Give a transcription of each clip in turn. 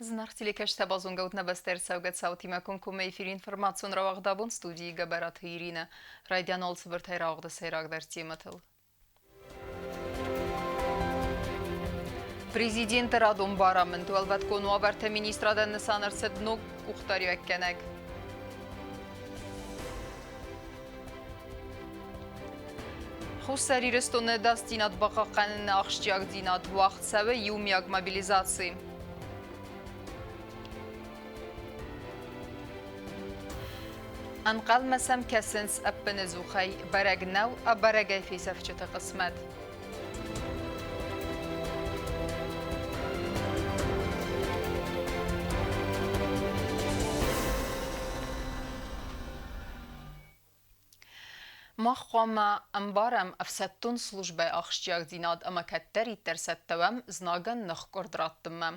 Зынаргъ телекӕсджытӕ, базонгӕ ут нӕ бӕстӕ ӕрцӕугӕ цаутимӕ комкоммӕ эфиры информацион рауагъд абон студийы Гӕбӕраты Иринӕ. Райдиан алцыбыртӕй рауагъды сӕйрагдӕр темӕтыл. Президенты радон барамынд уӕлвӕткон уавӕрты министрадӕн нысан ӕрцыд ног къухдариуӕггӕнӕг. Хуссар Ирыстоны ӕдасдзинад бахъахъхъӕныны ахсджиагдзинад уагъд цӕуы иумиаг мобилизаци. Ӕнхъӕлмӕ сӕм кӕсынц ӕппынӕдзухӕй, бӕрӕг нӕу ӕбӕрӕгӕй фесӕфджыты хъысмӕт. Мах хъуамӕ ӕмбарӕм ӕфсӕддон службӕйы ахсджиагдзинад ӕмӕ кӕддӕриддӕр цӕттӕ уӕм знагӕн ныхкъуырд раттынмӕ,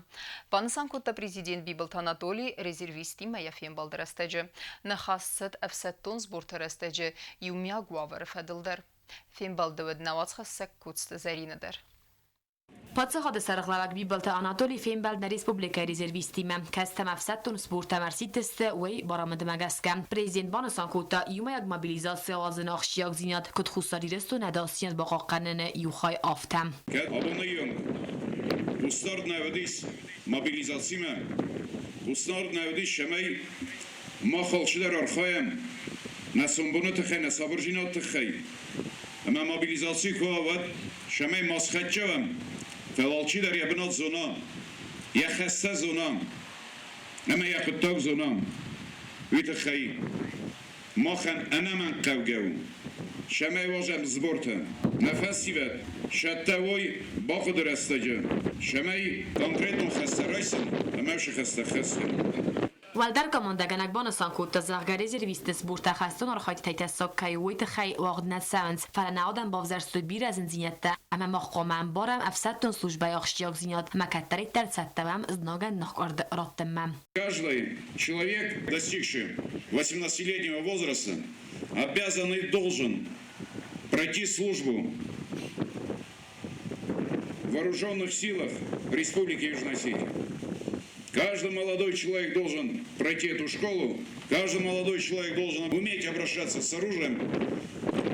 банысан кодта президент Бибылты Анатоли резервисттимӕ йӕ фембӕлды рӕстӕджы. Ныхас цыд ӕфсӕддон сборты рӕстӕджы иумиаг уавӕры фӕдыл дӕр. Фембӕлды уыд нӕ уацхӕссӕг Коцты Зӕринӕ дӕр. Паддзахады сӕргълӕууӕг Бибылты Анатоли фембӕлд нӕ республикӕйы резервисттимӕ, кӕцытӕм ӕфсӕддон сбортӕм ӕрсидтысты, уый барамындмӕ гӕсгӕ. Президент банысан кодта, иумӕйаг мобилизаци ауадзыны ахсджиагдзинад, куыд Хуссар Ирыстоны ӕдасдзинад бахъахъхъӕныны иу хай, афтӕ. Кӕд абоны онг хъусдард нӕ уыдис мобилизацимӕ, хъусдард нӕ уыдис, цӕмӕй мах алчидӕр архайӕм нӕ сомбоны тыххӕй, нӕ сабырдзинады тыххӕй. Ӕмӕ мобилизаци куы уа, уӕд цӕмӕй ма схӕццӕ уӕм, фӕлӕ алчидӕр йӕ бынат зона, йӕ хӕстӕ зона ӕмӕ йӕ хъуыддаг зона, уый тыххӕй махӕн ӕнӕмӕнгхъӕугӕ у, цӕмӕй уадзӕм сбортӕ. Нӕ фӕсивӕд цӕттӕ уой бахъуыды рӕстӕджы, цӕмӕй конкретон хӕстӕ райсын ӕмӕ уыцы хӕстӕ хӕст кӕнын. Уӕлдӕр командӕгӕнӕг банысан кодта, зӕгъгӕ, резервистты сбортӕ хӕстон архайдтытӕй тӕссаг кӕй у, уый тыххӕй уагъд нӕ цӕуынц, фӕлӕ нӕ адӕм бавзӕрстой бирӕ зындзинӕдтӕ ӕмӕ мах хъуамӕ ӕмбарӕм ӕфсӕддон службӕйы ахсджиагдзинад ӕмӕ кӕддӕриддӕр цӕттӕ уӕм знагӕн ныхкъуырд раттынмӕ. Каждый человек, достигший 18-летнего возраста, обязан и должен пройти службу в вооруженных силах Республики Южная Осетия. Каждый молодой человек должен пройти эту школу, каждый молодой человек должен уметь обращаться с оружием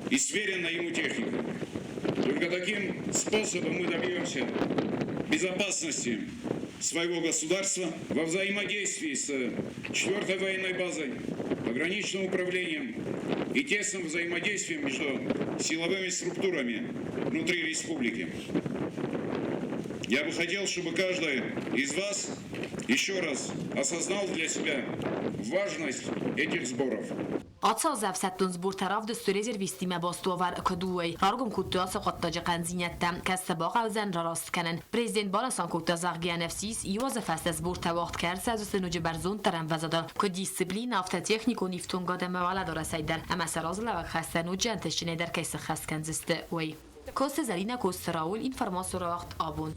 и сверенной ему техникой. Только таким способом мы добьемся безопасности своего государства во взаимодействии с 4-й военной базой, пограничным управлением и тесным взаимодействием между силовыми структурами внутри республики. Я бы хотел, чтобы каждый из вас еще раз осознал для себя важность этих сборов. Ацы аз ӕфсӕддон сбортӕ равдыстой резервисттимӕ баст уавӕр куыд у, уый. Раргом кодтой ацы хъуыддаджы хъӕндзинӕдтӕ, кӕцы бахъӕудзӕн рараст кӕнын. Президент банысан кодта, зӕгъгӕ, ӕнӕфсис иу азы фӕстӕ сбортӕ уагъд кӕй ӕрцӕудзысты ноджы бӕрзонддӕр ӕмвӕзадыл, куыд дисциплинӕ, афтӕ техникон ифтонгад ӕмӕ уӕлӕдарӕсӕй дӕр, ӕмӕ сӕ разылӕууӕг хӕстӕ ноджы ӕнтыстджынӕй дӕр кӕй сыххӕст кӕндзысты, уый. Косы Зӕринӕ, Косы Рауль, информацион рауагъд абон.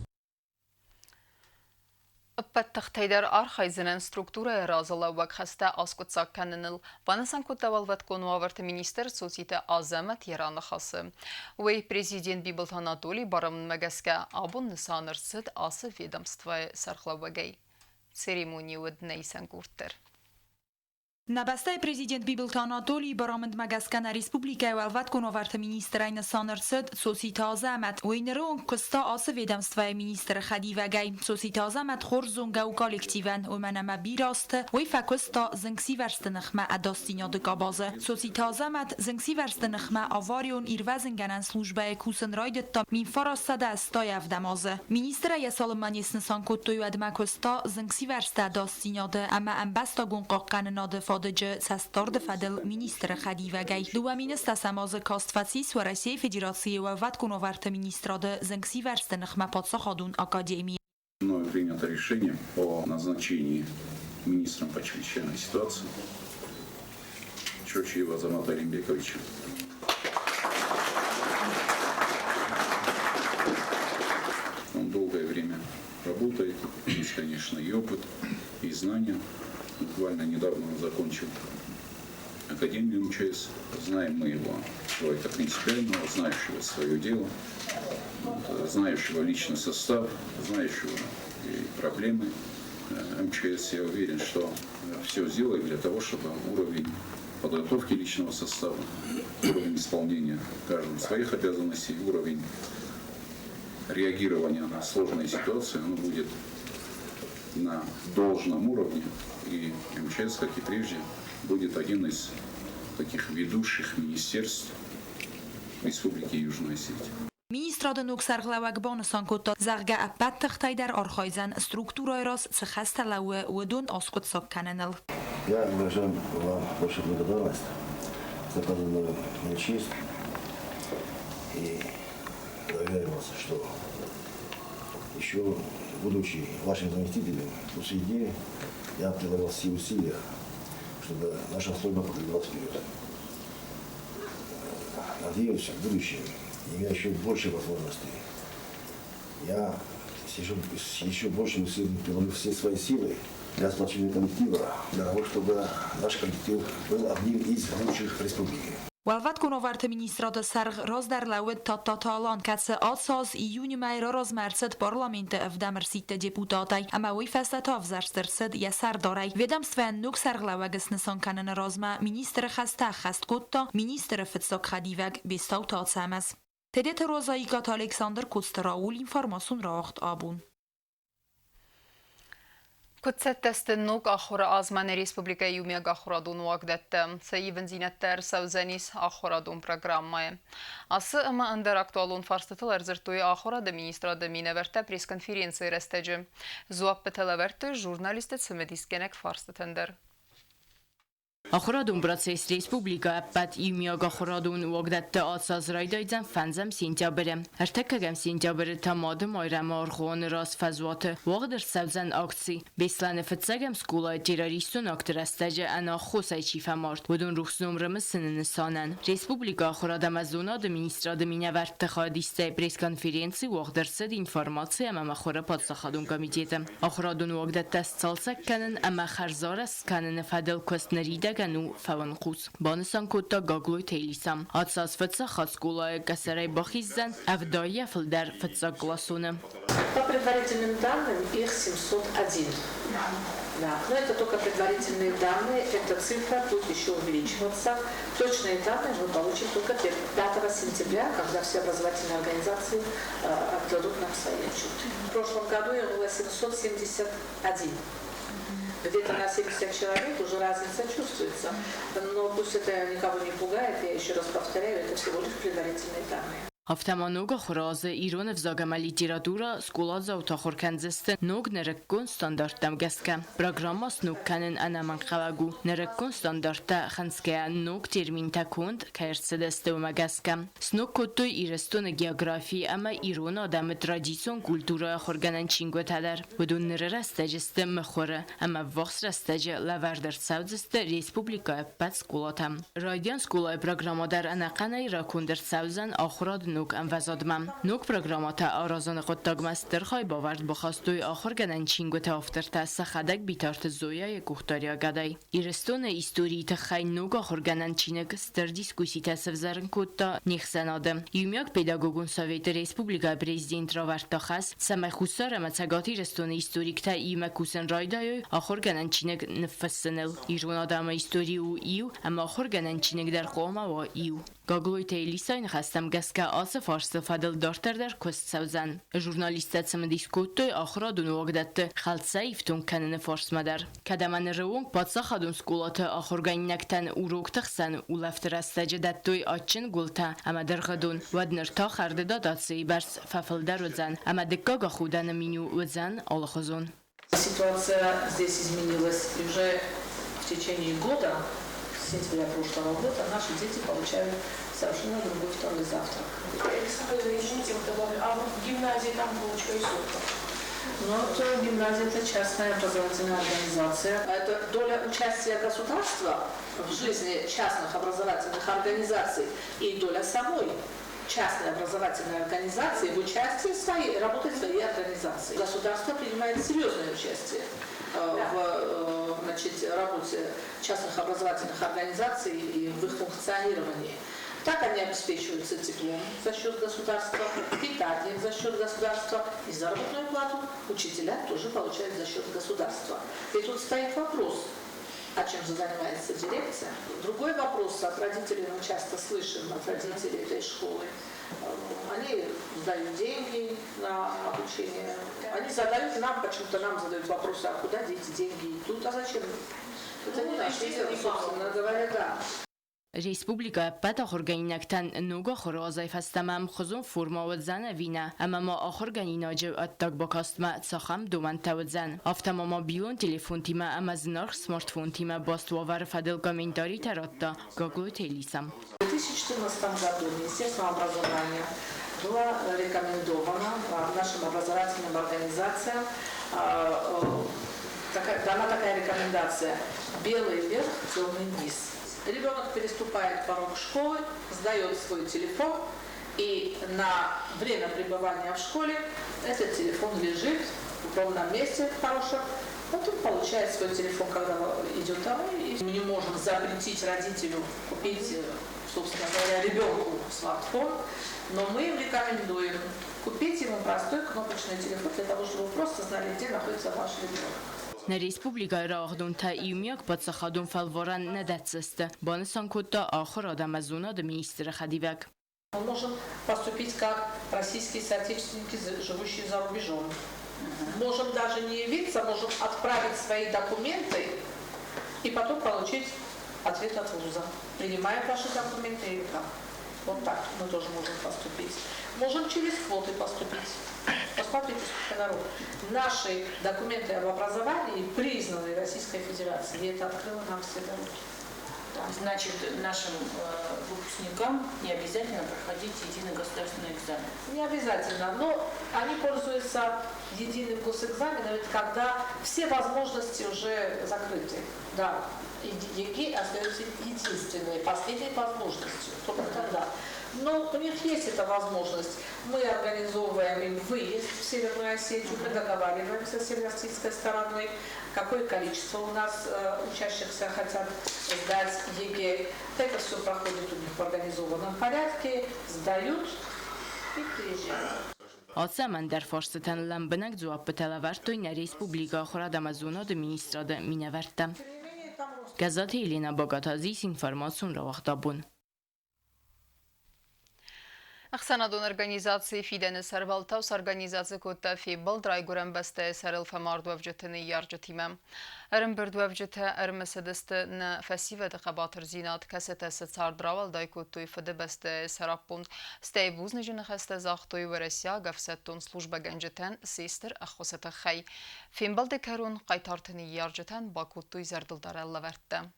Ӕппӕт тыхтӕй дӕр архайдзынӕн структурӕйы разылӕууӕг хӕстӕ аскъуыддзаг кӕныныл, банысан кодта Уӕлвӕткон уавӕрты министр Цоциты Азӕмӕт йӕ раныхасы. Уый президент Бибылты Анатолий барамындмӕ гӕсгӕ абон нысан ӕрцыд ацы ведомствойы сӕргълӕууӕгӕй. Церемони уыд нӕ исӕн къорддӕр. Нӕ бӕстӕйы президент Бибылты Анатолийы барамындмӕ гӕсгӕ нӕ республикӕйы уӕлвӕткон уавӕрты министрӕй нысан ӕрцыд Цоциты Азӕмӕт. Уый ныры онг куыста ацы ведомствӕйы министры хӕдивӕгӕй. Цоциты Азӕмӕт хорз зонгӕ у коллективӕн, уымӕн ӕмӕ бирӕ азты уый фӕкуыста зынгсивӕрзты ныхмӕ ӕдасдзинады къабазы. Цоциты Азӕмӕт зынгсивӕрзты ныхмӕ аварион ирвӕзынгӕнӕн службӕйы кусын райдыдта 1987 азы. Министрӕй йӕ цалынмӕ не снысан кодтой, уӕдмӕ куыста зынгсивӕрзты ӕдасдзинады ӕмӕ ӕмбӕстагон хъахъхъӕнынады фадыджы цӕстдарды фӕдыл министры хӕдивӕгӕй. 2010 азы каст фӕцис Уӕрӕсейы Федерацийы Уӕлвӕткон уавӕрты министрады зынгсивӕрзты ныхмӕ паддзахадон академийы. Мною принято решение о назначении министром по чрезвычайной ситуации Чочиева Азамата Алимбековича. Он долгое время работает, есть, конечно, и опыт, и знания. Буквально недавно он закончил Академию МЧС. Знаем мы его, человека принципиального, знающего свое дело, знающего личный состав, знающего и проблемы. МЧС, я уверен, что все сделает для того, чтобы уровень подготовки личного состава, уровень исполнения каждым своих обязанностей, уровень реагирования на сложные ситуации, он будет на должном уровне. И МЧС, как и прежде, будет один из таких ведущих министерств Республики Южная Осетия. Министрады ног сӕргълӕууӕг банысан кодта, зӕгъгӕ, ӕппӕт тыхтӕй дӕр архайдзӕн, структурӕйы раз цы хӕстӕ лӕууы, уыдон аскъуыддзаг кӕныныл. Я выражаю вам большую благодарность за оказанную мне честь и заверяю вас, что еще будучи вашим заместителем по сей я прилагал все усилия, чтобы наша служба продвигалась вперед. Надеюсь, в будущем, имея еще больше возможностей, я с еще большим усилием приложу все свои силы для сплочения коллектива, для того, чтобы наш коллектив был одним из лучших в республике. Уӕлвӕткон уавӕрты министрады сӕргъ раздӕр лӕууыд Тадтаты Алан, кӕцы ацы аз июны мӕйы размӕ ӕрцыд парламенты ӕвдӕм ӕрсидты депутатӕй ӕмӕ уый фӕстӕ та ӕвзӕрст ӕрцыд йӕ сӕрдарӕй. Ведомствӕйӕн ног сӕргълӕууӕг снысан кӕныны размӕ министры хӕстӕ ӕххӕст кодта министры фыццаг хӕдивӕг Бестауты Ацӕмӕз. Тедеты Роза, Икъаты Александр, Коцты Рауль, информацион рауагъд Абон. Куыд цӕттӕ сты ног ахуыры азмӕ нӕ республикӕйы иумиаг ахуырадон уагдӕттӕ? Цы ивындзинӕдтӕ ӕрцӕудзӕнис ахуырадон программӕйы? Ацы ӕмӕ ӕндӕр актуалон фарстытыл ӕрдзырдтой ахуырады министрады минӕвӕрттӕ пресс-конференцийы рӕстӕджы. Дзуаппытӕ лӕвӕрдтой журналистты цымыдисгӕнӕг фарстытӕн дӕр. Ахуырадон процесс республикӕ ӕппӕт иумиагахуырадон уагдӕтты ацы аз райдайдзӕн фӕндзӕм сентябры. Ӕртыккӕгӕм сентябры та Мады Майрӕмы аргъуаны раз фӕзуаты уагъд ӕрцӕудзӕн акци. Беслӕны фыццӕгӕм скъолайы террористон акты рӕстӕджы ӕнаххосӕй чи фӕмард, уыдон рухс ном рымысыны нысанӕн. Республикӕйы ахуырад ӕмӕ зонады министрады минӕвӕртты хайадистӕй пресс-конференци уагъд ӕрцыд информаци ӕмӕ мыхуыры паддзахадон комитеты. Ахуырадон уагдӕттӕ сцалцӕг кӕнын ӕмӕ хӕрзарӕзт скӕныны фӕдыл куыст ныридӕгӕн у фӕуынхъус, банысан кодта Гаглойты Элиса. Ацы аз фыццаг хатт скъолайы къӕсӕрӕй бахиздзӕн ӕвдайӕ фылдӕр фыццагкъласоны. По предварительным данным их 701. Да. Но это только предварительные данные, эта цифра будет еще увеличиваться. Точные данные мы получим только 5 сентября, когда все образовательные организации отдадут нам свои отчеты. В прошлом году их было 771. Где-то на 70 человек уже разница чувствуется. Но пусть это никого не пугает, я еще раз повторяю, это всего лишь предварительные данные. Афтӕ ма ног ахуыры азы ирон ӕвзаг ӕмӕ литературӕ скъоладзауты ахуыр кӕндзысты ног нырыккон стандарттӕм гӕсгӕ. Программӕ сног кӕнын ӕнӕмӕнгхъӕуӕг у, нырыккон стандарттӕ хынцгӕйӕ ног терминтӕ конд кӕй ӕрцыдысты, уымӕ гӕсгӕ. Сног кодтой Ирыстоны географи ӕмӕ ирон адӕмы традицион культурӕйы ахуыргӕнӕн чингуытӕ дӕр. Уыдон ныры рӕстӕджы сты мыхуыры ӕмӕ ӕввахс рӕстӕджы лӕвӕрд ӕрцӕудзысты республикӕйы ӕппӕт скъолатӕм. Райдиан скъолайы программӕ дӕр ӕнӕхъӕнӕй раконд ӕрцӕудзӕн ахуырады ног ӕмвӕзадмӕ. Ног программӕтӕ аразыны хъуыддагмӕ стыр хайбавӕрд бахастой ахуыргӕнӕн чингуыты автортӕ сӕхӕдӕг Битарты Зояйы къухдариуӕгадӕй. Ирыстоны историйы тыххӕй ног ахуыргӕнӕн чиныг стыр дискусситӕ сӕвзӕрын кодта не хсӕнады. Иумиаг педагогон советы республикӕйы президент равӕрдта хӕс, цӕмӕй Хуссар ӕмӕ Цӕгат Ирыстоны историктӕ иумӕ кусын райдайой ахуыргӕнӕн чиныг ныффыссыныл. Ирон адӕмы истори у иу, ӕмӕ ахуыргӕнӕн чиныг дӕр хъуамӕ уа иу. Гаглойты Элисайы ныхӕстӕм гӕсгӕ ацы фарсты фӕдыл дарддӕр дӕр куыст цӕудзӕн. Журналисттӕ цымыдис кодтой ахуырадон уагдӕтты хӕлцӕй ифтонг кӕныны фарстмӕ дӕр. Кӕд ӕмӕ ныры онг паддзахадон скъолаты ахуыргӕнинӕгтӕн урокты хсӕн улӕфты рӕстӕджы дӕттой адджын гуылтӕ ӕмӕ дыргъдон, уӕд ныр та хӕрды дотацийы бӕрц фӕфылдӕр уыдзӕн ӕмӕ дыккаг аходӕны меню уыдзӕн алыхуызон. Ситуация здесь изменилась и уже в течение года, с сентября прошлого года, наши дети получают совершенно другой второй завтрак. Александр, извините, вот добавлю, а вот в гимназии там булочка и сок. Ну, это гимназия – это частная образовательная организация. Это доля участия государства в жизни частных образовательных организаций и доля самой частной образовательной организации в участии своей, работе своей организации. Государство принимает серьезное участие в значит, работе частных образовательных организаций и в их функционировании. Так они обеспечиваются теплом за счет государства, питанием за счет государства и заработную плату учителя тоже получают за счет государства. И тут стоит вопрос, а чем же занимается дирекция? Другой вопрос от родителей мы часто слышим, от родителей этой школы. Они сдают деньги на обучение. Они задают нам, почему-то нам задают вопросы, а куда дети деньги идут, а зачем? Это не наше дело, собственно говоря, да. Республикӕйы ӕппӕт ахуыргӕнинӕгтӕн ног ахуыры азӕй фӕстӕмӕ ӕмхуызон формӕ уыдзӕн ӕви нӕ, ӕмӕ ма ахуыргӕнинаджы ӕддаг бакастмӕ цахӕм домӕнтӕ уыдзӕн, афтӕ ма мобилон телефонтимӕ ӕмӕ зынаргъ смартфонтимӕ баст уавӕры фӕдыл комментаритӕ радта Гаглойты Элиса. В 2014 году Министерством образования было рекомендовано нашим образовательным организациям такая, дана такая рекомендация «белый верх, темный низ». Ребенок переступает порог школы, сдает свой телефон, и на время пребывания в школе этот телефон лежит в ровном месте в хорошем. Потом получает свой телефон, когда идет домой. И мы не можем запретить родителю купить, собственно говоря, ребенку смартфон, но мы им рекомендуем купить ему простой кнопочный телефон для того, чтобы вы просто знали, где находится ваш ребенок. Нӕ республикӕйы рауагъдонтӕ иумиаг паддзахадон фӕлварӕн нӕ дӕтдзысты, банысан кодта ахуырад ӕмӕ зонады министры хӕдивӕг. Мы можем поступить как российские соотечественники, живущие за рубежом. Можем даже не явиться, можем отправить свои документы и потом получить ответ от вуза. Принимаем ваши документы или как. Вот так мы тоже можем поступить. Можем через квоты поступить. Посмотрите, сколько народу. Наши документы об образовании признаны Российской Федерацией, и это открыло нам все дороги. Да. Значит, нашим выпускникам не обязательно проходить единый государственный экзамен? Не обязательно, но они пользуются единым госэкзаменом, это когда все возможности уже закрыты. Да, ЕГЭ остается единственной, последней возможностью, только тогда. Но у них есть эта возможность. Мы организовываем им выезд в Северную Осетию, мы договариваемся с североосетинской стороной, какое количество у нас учащихся хотят сдать ЕГЭ. Это все проходит у них в организованном порядке, сдают и приезжают. Ацы ӕмӕ ӕндӕр фарстытӕн лӕмбынӕг дзуаппытӕ лӕвӕрдтой нӕ республикӕйы ахуырад ӕмӕ зонады министрады минӕвӕрттӕ. Гӕззаты Еленӕ Богаты Азис, информацион рауагъдабон. Ӕхсӕнадон организацийы фидӕны сӕрвӕлтау сорганизаци кодта фембӕлд райгуырӕн бӕстӕйы сӕрыл фӕмардуӕвджыты ныййарджытимӕ. Ӕрӕмбырдуӕвджытӕ ӕрымысыдысты нӕ фӕсивӕды хъӕбатырдзинад, кӕцытӕ сӕ цард рауӕлдай кодтой Фыдыбӕстӕйы сӕраппонд, стӕй бузныджы ныхӕстӕ загътой уӕрӕсейаг ӕфсӕддон службӕгӕнджытӕн се стыр ӕххуысы тыххӕй. Фембӕлды кӕрон хъайтарты ныййарджытӕн бакодтой зӕрдылдарӕн лӕвӕрттӕ.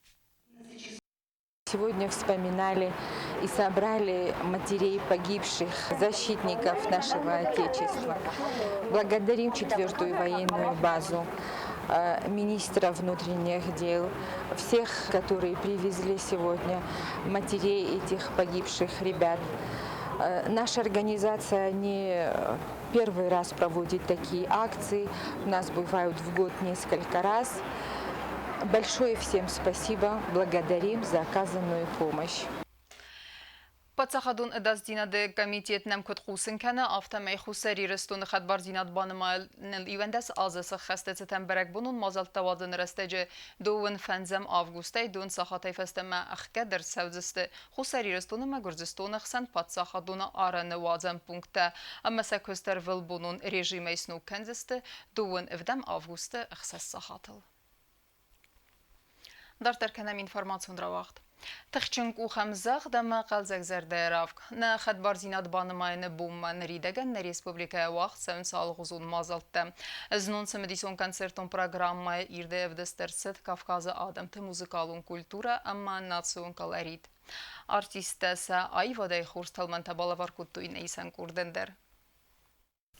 Сегодня вспоминали и собрали матерей погибших, защитников нашего Отечества. Благодарим четвертую военную базу, министра внутренних дел, всех, которые привезли сегодня матерей этих погибших ребят. Наша организация не первый раз проводит такие акции. У нас бывают в год несколько раз. Большое всем спасибо, благодарим за оказанную помощь. Паддзахадон ӕдасдзинады комитет нӕм куыд хъусын кӕны, афтӕмӕй Хуссар Ирыстоны хӕдбардзинад банымайыныл 11 азы сӕххӕсты цытӕн бӕрӕгбонон мадзӕлттӕ уадзыны рӕстӕджы дыууын фӕндзӕм августӕй дон сахатӕй фӕстӕмӕ ӕхгӕд ӕрцӕудзысты Хуссар Ирыстон ӕмӕ Гуырдзыстоны хсӕн паддзахадон арӕны уадзӕн пункттӕ ӕмӕ сӕ куыст ӕрвылбонон режимӕй сног кӕндзысты дыууын ӕвдӕм августы ӕхсӕз сахатыл. Дарддӕр кӕнӕм информацион рауагъд. Тыхджын къухӕмдзӕгъд ӕмӕ хъӕлдзӕгзӕрдӕ равг. Нӕ хӕдбардзинад банымайыны бонмӕ ныридӕгӕн нӕ республикӕйы уагъд цӕуынц алыгъуызон мадзӕлттӕ. Знон цымыдисон концертон программӕйы ирдӕй ӕвдыст ӕрцыд Кавказы адӕмты музыкалон культурӕ ӕмӕ национ колорит. Артисттӕ сӕ аивадӕй хорз тӕлмӕнтӕ балӕвар кодтой нӕ исӕн къордӕн дӕр.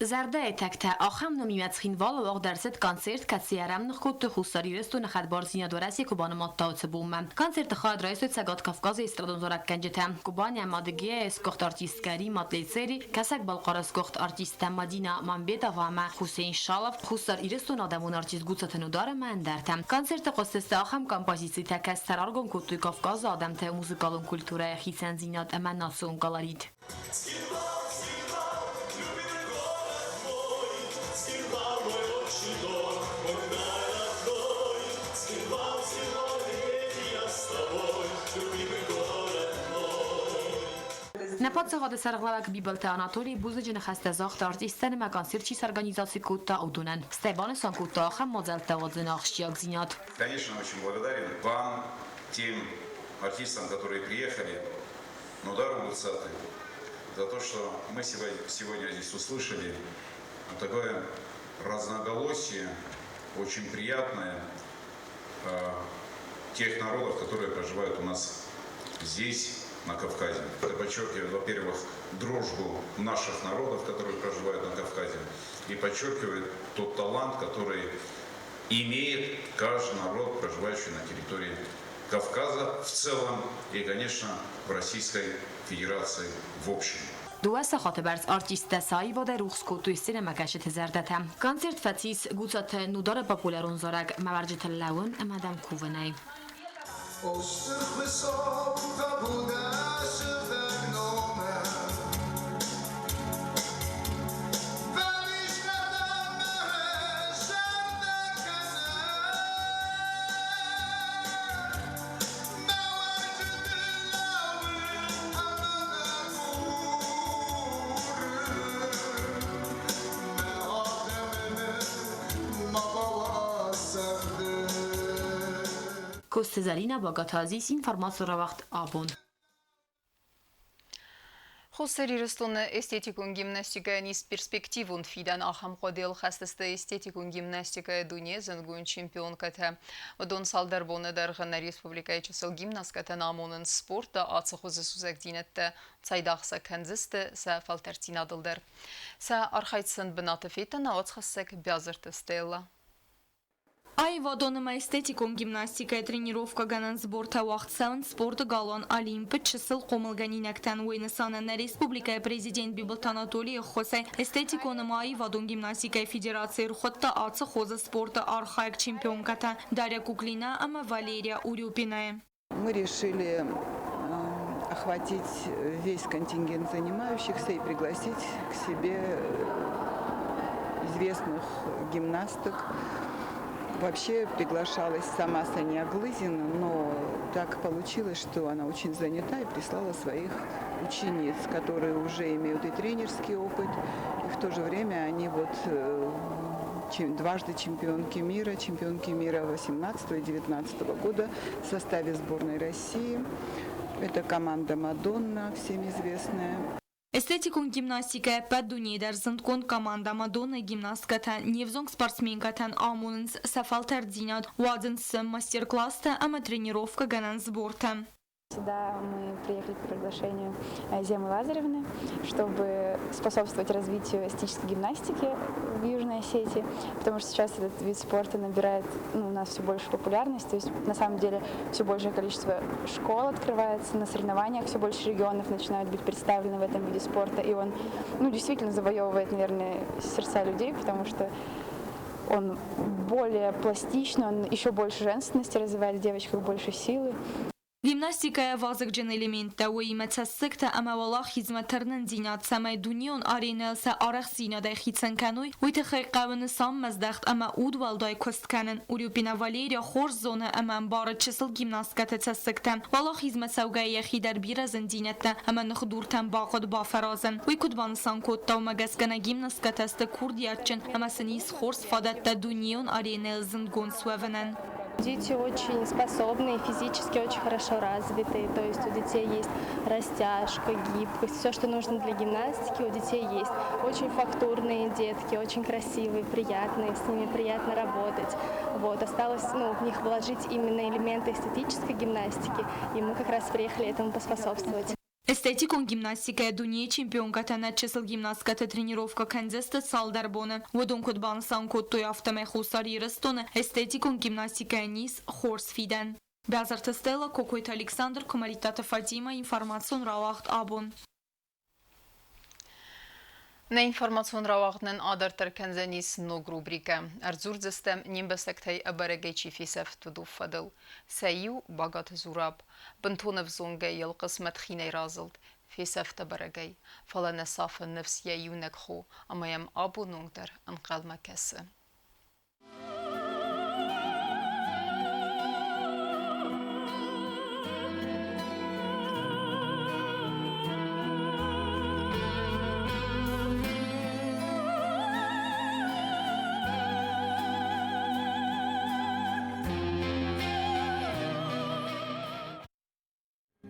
Зӕрдӕйы тӕгтӕ ахӕм номимӕ Цхинвалы уагъд ӕрцыд концерт, кӕцыйы ӕрӕмных кодтой Хуссар Ирыстоны хӕдбардзинад Уӕрӕсе куы банымадта, уыцы бонмӕ. Концерты хайад райстой Цӕгат Кавказы эстрадон зарӕггӕнджытӕ, Кубани ӕмӕ Адыгеяйы сгуыхт артисткӕ Римма Тлецери, Кӕсӕг-Балхъары сгуыхт артисттӕ Мадина Мамбетова ӕмӕ Хусейн Шалов, Хуссар Ирыстоны адӕмон артист Гуцаты Нудар ӕмӕ ӕндӕртӕ. Концерты хъуыстысты ахӕм композицитӕ, кӕцытӕ раргом кодтой Кавказы адӕмты музыкалон культурӕйы хицӕндзинад ӕмӕ национ колорит. Нӕ паддзахады сӕргълӕууӕг Бибылты Анатолий бузныджы ныхӕстӕ загъта артисттӕн ӕмӕ концерт чи сорганизаци кодта, уыдонӕн. Стӕй банысан кодта ахӕм мадзӕлттӕ уадзыны ахсджиагдзинад. Конечно, очень благодарен вам, тем артистам, которые приехали. Нудару Гуцаты за то, что мы сегодня здесь услышали такое разноголосие, очень приятное тех народов, которые проживают у нас здесь, на Кавказе. Это подчеркивает, во-первых, дружбу наших народов, которые проживают на Кавказе, и подчеркивает тот талант, который имеет каждый народ, проживающий на территории Кавказа в целом и, конечно, в Российской Федерации в общем. Дыууӕ сахаты бӕрц артисттӕ сӕ аивадӕй рухс кодтой сценӕмӕкӕсджыты зӕрдӕтӕ. Концерт фӕцис Гуцаты Нудары популярон зарӕг Мӕ уӕрджытыл лӕууын ӕмӕ дӕм кувынӕй. О Стыр Хуыцау, табу дӕ сыгъдӕг номӕн! Коцты Зӕлинӕ, Багаты Азиз, информаци рауагъд абон. Хуссар Ирыстоны эстетикон гимнастикӕйӕн ис перспективон фидӕн. Ахӕм хъуыдыйыл хӕцыдысты эстетикон гимнастикӕйы дуне зындгонд чемпионкӕтӕ. Уыдон цалдӕр боны дӕргъы нӕ республикӕйы чысыл гимнасткӕтӕн амонынц спорты ацы хуызы сусӕгдзинӕдтӕ, цайдагъ сӕ кӕндзысты сӕ фӕлтӕрддзинадыл дӕр. Сӕ архайд сын бынаты федта науӕдзхӕссӕг Биазырты Стелла. Аивадон ӕмӕ эстетикон гимнастикӕйы тренировкӕгӕнӕн сбортӕ уагъд цӕуынц спорты галуан Олимп-ы чысыл хъомылгӕнинӕгтӕн. Уый нысанӕн нӕ республикӕйы президент Бибылты Анатолийы ӕххуысӕй эстетикон ӕмӕ аивадон гимнастикӕйы федераци ӕрхуыдта ацы хуызы спорты архайӕг чемпионкӕтӕ Дарья Куклина ӕмӕ Валерия Урюпинайы. Мы решили охватить весь контингент занимающихся и пригласить к себе известных гимнасток. Вообще приглашалась сама Саня Глызина, но так получилось, что она очень занята и прислала своих учениц, которые уже имеют и тренерский опыт, и в то же время они вот дважды чемпионки мира 18 и 19 года в составе сборной России. Это команда «Мадонна», всем известная. Эстетикон гимнастикӕ ӕппӕт дунейы дӕр зындгонд командӕ Мадонна гимнасткӕтӕ не взонг спортсменкӕтӕн амонынц сӕ фӕлтӕрддзинад, уадзынц сӕ мастер-класстӕ ӕмӕ тренировкӕгӕнӕн сбортӕ. Сюда мы приехали по приглашению Земы Лазаревны, чтобы способствовать развитию эстетической гимнастики в Южной Осетии, потому что сейчас этот вид спорта набирает, ну, у нас все больше популярность, то есть на самом деле все большее количество школ открывается, на соревнованиях все больше регионов начинают быть представлены в этом виде спорта, и он, ну, действительно завоевывает, наверное, сердца людей, потому что он более пластичный, он еще больше женственности развивает в девочках, больше силы. Гимнастикӕйӕ вазыгджын элементтӕ, уыимӕ цӕссыгтӕ ӕмӕ уӕлахизмӕ тырнындзинад, цӕмӕй дунеон аренӕйыл сӕ арӕхстдзинадӕй хицӕн кӕной, уый тыххӕй хъӕуы нысанмӕздӕхт ӕмӕ удуӕлдай куыст кӕнын. Урюпина Валерия хорз зоны ӕмӕ ӕмбары чысыл гимнасткӕты цӕссыгтӕ. Уӕлахизмӕ цӕугӕйӕ йӕхи дӕр бирӕ зындзинӕдтӕ ӕмӕ ныхдуртӕн бахъуыд бафӕразын. Уый куыд банысан кодта, уымӕ гӕсгӕ нӕ гимнасткӕтӕ сты курдиатджын ӕмӕ сын ис хорз фадӕттӕ дунеон аренӕйыл зындгонд суӕвынӕн. Дети очень способные, физически очень хорошо развитые, то есть у детей есть растяжка, гибкость, все, что нужно для гимнастики, у детей есть. Очень фактурные детки, очень красивые, приятные, с ними приятно работать. Вот, осталось, ну, в них вложить именно элементы эстетической гимнастики, и мы как раз приехали этому поспособствовать. Эстетикон гимнастикӕйӕ дунейы чемпионкӕтӕ нӕ чысыл гимнасткӕты тренировкӕ кӕндзысты цалдӕр боны. Уыдон куыд банысан кодтой, афтӕмӕй Хуссар Ирыстоны эстетикон гимнастикӕйӕн ис хорз фидӕн. Бязырты Стелла, Кокойты Александр, Куымӕридтаты Фатимӕ, информацион рауагъд абон. Нӕ информацион рауагъд нын адарддӕр кӕндзӕнис ног рубрикӕ. Ӕрдзурдзыстӕм не мбӕстӕгтӕй ӕбӕрӕгӕй чи фесӕфт, уыдон фӕдыл. Сӕ иу Багаты Зураб. Бынтон ӕвзонгӕй йыл хъысмӕт хинӕй разылд, фесӕфт ӕбӕрӕгӕй. Фӕлӕ нӕ сафы ныфс йӕ иунӕг хо, ӕмӕ йӕм абоны онг дӕр ӕнхъӕлмӕ кӕсы.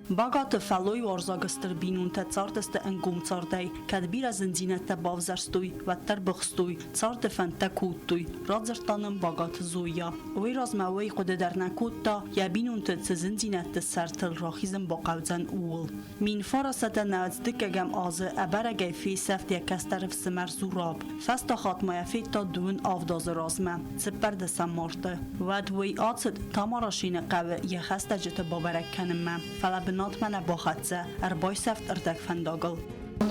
Багаты фӕллойуарзаг стыр бинонтӕ цардысты ӕнгом цардӕй, кӕд бирӕ зындзинӕдтӕ бавзӕрстой, уӕддӕр быхстой, царды фӕндтӕ кодтой, радзырдта нын Багаты Зоя. Уый размӕ уый хъуыды дӕр нӕ кодта, йӕ бинонты цы зындзинӕдты сӕртыл рахизын бахъӕудзӕн, ууыл. Минфарасӕтӕ нӕуӕдздыккӕгӕм азы ӕбӕрӕгӕй фесӕфт йӕ кӕстӕр ӕфсымӕр Зураб. Фӕстаг хатт ма йӕ федта дыууын авд азы размӕ, цыппӕрдӕсӕм марты. Уӕд уый ацыд Тамарашины хъӕуы йӕ хӕстӕджыты бабӕрӕг кӕнынмӕ, фӕлӕ бынатмӕ нӕ бахӕццӕ, ӕрбайсӕфт ӕрдӕгфӕндагыл.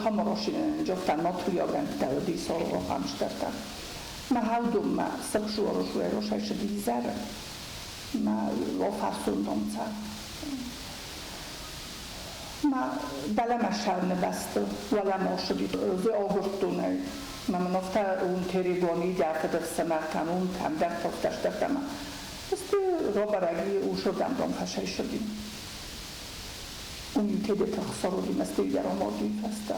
Тамарашины джофтан матуйагӕнттӕ дисоргъохамстӕртӕ. Мӕ хаудуммӕ сыхсуоросуэросайшыдизӕры мӕ офарсундонцӕ. Мӕ дӕлӕмӕ ссарыны бӕсты уӕлӕмӕ ссыди агуырдтон ӕй. Мӕ мын афтӕ уым Терегоны идӕфыд ӕфсымӕртӕн уым кӕмдӕр тофтӕстӕртӕ ӕмӕ сты рабӕрӕг и усырдӕм дон фӕсӕйсыди. Уым иу Тедеты Хсар уыди мӕ сты иугӕр амарди уый фӕстӕ.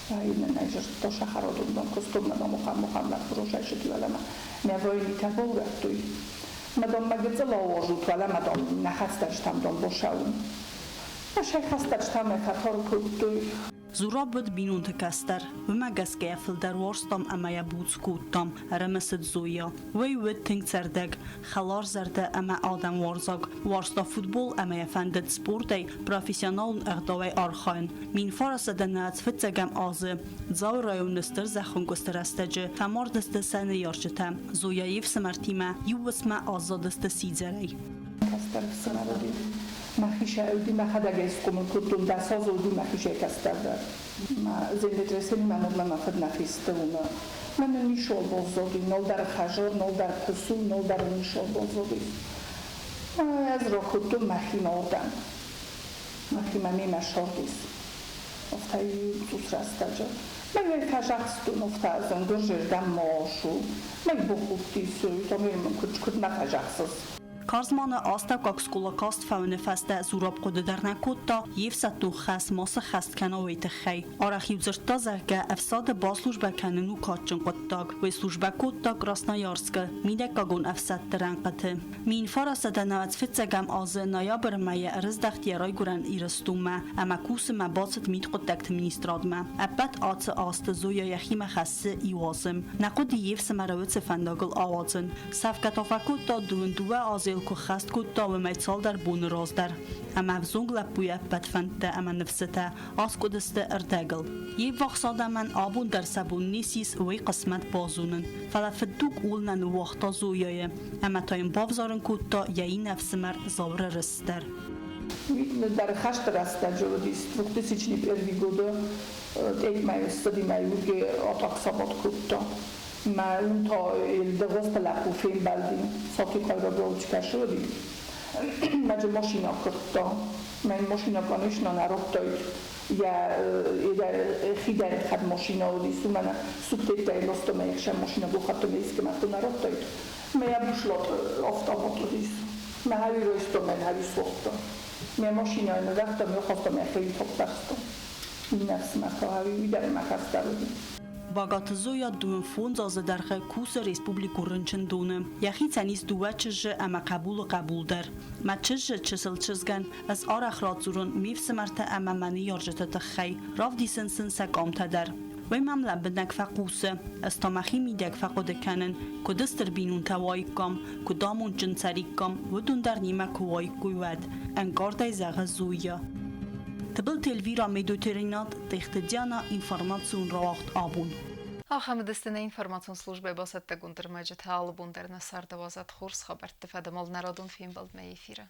Иннӕ зӕрдта сахарадон дон куыстон мӕ дам мухам лӕппу росӕйсыди уӕлӕмӕ. Мӕ войнитӕ баурӕдтой. Мадам мӕ гыццыл ауазут уӕлӕмӕ дам нӕ хӕцдӕджытӕм дам босӕуын. Сӕ фӕтар кодтой. Зураб уыд бинонты кӕстӕр, уымӕ гӕсгӕ йӕ фылдӕр уарзтам ӕмӕ йӕ буц кодтам, ӕрымысыд Зоя. Уый уыд тынг цӕрдӕг, хӕларзӕрдӕ ӕмӕ адӕмуарзаг, уарзта футбол ӕмӕ йӕ фӕндыд спортӕй профессионалон ӕгъдауӕй архайын. 1909 фыццӕгӕм азы Дзауы районы стыр зӕххӕнкъуысты рӕстӕджы фӕмардысты сӕ ныййарджытӕ. Зояйы фсымӕртимӕ иу уысммӕ аззадысты сидзӕрӕй. Кӕстӕр ӕфсымӕр уыди. Мӕхи уыди, мӕхӕдӕг ӕй схъомыл кодтон, дӕс азы уыди мӕхицӕй кӕстӕрдӕр. Мӕ землетрясение мӕ мӕ фыд нӕ хисты уымӕ. Мӕнӕ нишол баззади, нолдӕр хӕзор, нолдӕр пысул, нолдӕр нишол баззади. Ӕз ракодтон мӕхимӕ уырдӕм. Мӕхимӕ мемӕ сардис. Афтӕ цъус рӕстӕджы. Мӕ фӕзӕхстон, афтӕ зӕнгырзӕрдӕм ма ашу. Мӕ бахудтис, там куыд куыд мӕ фӕзӕхсыс. Карзманы астӕуккаг скъола каст фӕуыны фӕстӕ Зураб хъуыды дӕр нӕ кодта, йе фсӕддон хӕс ма сыххӕст кӕна, уый тыххӕй. Арӕх-иу дзырдта, зӕгъгӕ, ӕфсады баслужбӕ кӕнын у кадджын хъуыддаг. Уый службӕ кодта Красноярскы, мидӕггагон ӕфсӕдты рӕнхъыты. 1909 фыццӕгӕм азы ноябры мӕйы ӕрыздӕхт йӕ райгуырӕн Ирыстонмӕ ӕмӕ кусынмӕ бацыд мидхъуыддӕгты министрадмӕ. Ӕппӕт ацы азты Зоя йӕхимӕ хӕссы иу азы. Нӕ хъуыди йе фсымӕры уыцы фӕндагыл ауадзын. Сӕфгӕ та фӕкодта, дыууын дыууӕ азы йыл куы ххӕст кодта, уымӕй цалдӕр боны раздӕр. Ӕмӕ ӕвзонг лӕппуйы ӕппӕт фӕндтӕ ӕмӕ ныфсытӕ аскъуыдысты ӕрдӕгыл. Йе ввахс адӕмӕн абон дӕр сӕ бон не сис уый хъысмӕт базонын. Фӕлӕ фыддуг ууыл нӕ ныууагъта Зояйы, ӕмӕ та йын бавзарын кодта йӕ иннӕ ӕфсымӕр Зауыры рыст дӕр. Дӕр хӕсты рӕстӕджы уыдис 2001 годы тъетмӕ ссыди мӕ уырге атак сабат кодта. Мӕ уым та Дыгъуызты лӕппу фембӕлди, Сатихъайраг галочкӕ уыди. Мӕджы машина куырдта. Мӕн машина, конечно, нӕ радтаид. Я хидӕй хӕд машина уыдис, уымӕн суктеттӕй ласта мӕ ӕхсӕн машина бухатта мӕ искӕмӕ нӕ радтаид. Мӕ бушлат автобат уыдис. Мӕ хӕви райста, мӕ хӕви суагъта. Мӕ машинайы нывӕрдта, мӕ хаста мӕ хи топпӕрста. Иннӕ ӕфсымӕр та хӕви уый дӕр мӕ кӕстӕр уыди. Багаты Зоя дыууын фондз азы дӕргъы кусы республикон рынчындоны. Йӕхицӕн ис дыууӕ чызджы ӕмӕ хъӕбулы хъӕбул дӕр. Мӕ чызджы чысыл чызгӕн ӕз арӕх радзурын ме фсымӕртӕ ӕмӕ мӕ ныййарджыты тыххӕй, равдисын сын сӕ къамтӕ дӕр. Уый мӕм лӕмбынӕг фӕхъусы, ӕз та мӕхи мидӕг фӕхъуыды кӕнын, куыд стыр бинонтӕ уаиккам, куыд амондджын цӕриккам, уыдон дӕр немӕ куы уаиккой, уӕд, ӕнкъардӕй зӕгъы Зоя. Тыбылты Эльвира, Медойты Ренат, Тъехты Диана, информацион рауагъд Абон. Ахӕм уыдысты нӕ информацион службӕйы бацӕттӕгонд ӕрмӕджытӕ. Алы бон дӕр нӕ царды уадзӕд хорз хабӕртты фӕдыл нӕ радон фембӕлдмӕ эфиры.